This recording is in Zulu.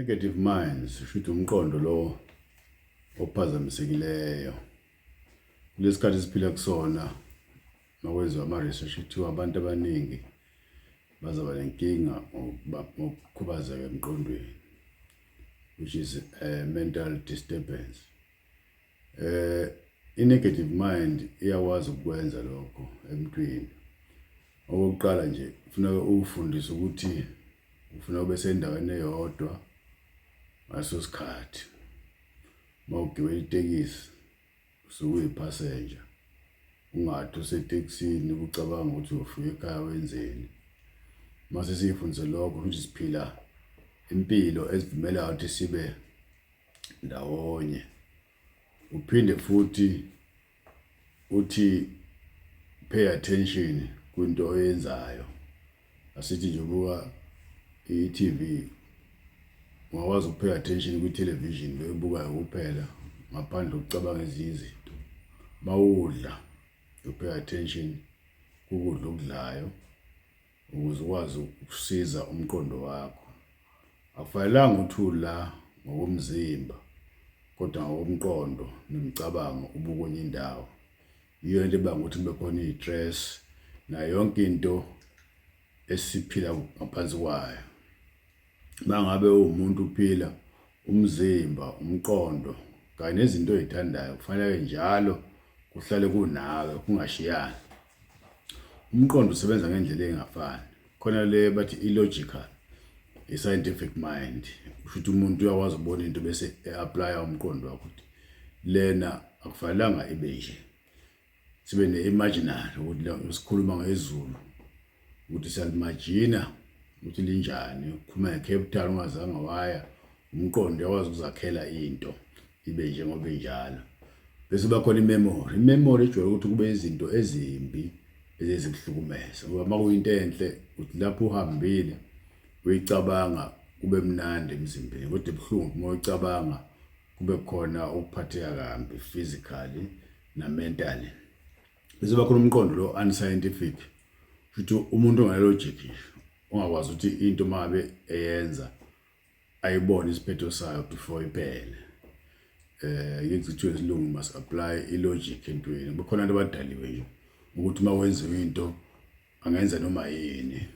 Negative minds shuthi umqondo lo ophazamisekileyo. Kulesikhathi esiphila kusona makwenziwa ama-research kuthiwa abantu abaningi bazaba nenkinga ngokukhubazeka emqondweni, which is a mental disturbance. I-negative mind iyakwazi ukukwenza lokho emntwini. Okokuqala nje kufuneka uwufundise ukuthi ufuna ube sendaweni eyodwa ngaleso sikhathi. Uma ugibela itekisi usuke uyiphasenja, ungathi usetekisini ucabanga ukuthi uyofika ekhaya wenzeni. Mase siyifundise lokho ukuthi siphila impilo esivumelayo ukuthi sibe ndawonye. Uphinde futhi uthi pay attention kwinto oyenzayo. Asithi nje ubuka i-TV, ungakwazi uku-pay attention kwi-television le oyibukayo kuphela ngaphandle kokucabanga ezinye izinto. Mawudla you pay attention kukudla okudlayo ukuze ukwazi ukusiza umqondo wakho. Akufanelanga ukuthi ula ngokomzimba kodwa ngokomqondo nemicabango ubukwenye indawo. Yiyo into ebanga ukuthi kube khona iy'stress nayo yonke into esiphila ngaphansi kwayo. Uma ngabe uwumuntu uphila umzimba, umqondo kanye nezinto oy'thandayo kufanele njalo kuhlale kunawe kungashiyani. Umqondo usebenza ngendlela engafani. Khona le bathi i-logical, i-scientific mind. Kusho ukuthi umuntu uyakwazi ukubona into bese e-apply-a umqondo wakhe ukuthi lena akufanelanga ibe nje. Sibe ne-imaginary ukuthi sikhuluma ngezulu ukuthi siyalimajina ukuthi linjani. Ukhuluma nge-Cape Town ungazange waya, umqondo uyakwazi ukuzakhela into ibe njengoba injalo. Bese kuba khona i-memory. I-memory ijwayele ukuthi kube izinto ezimbi ezizikuhlukumeza ngoba uma kuyinto enhle uthi lapho uhambile uyicabanga kube mnandi emzimbeni, kodwa ibuhlungu uma uyicabanga kube khona ukuphatheka kambi physically na-mentally. Bese kuba khona umqondo lo unscientific, futhi umuntu ongane-logic nje ongakwazi ukuthi into uma ngabe eyenza ayibone isiphetho sayo before iphele. Ngeke kuthiwe isilungu must apply i-logic entweni. Kukhona abantu abadaliwe nje ukuthi uma wenziwa into angenza noma yini.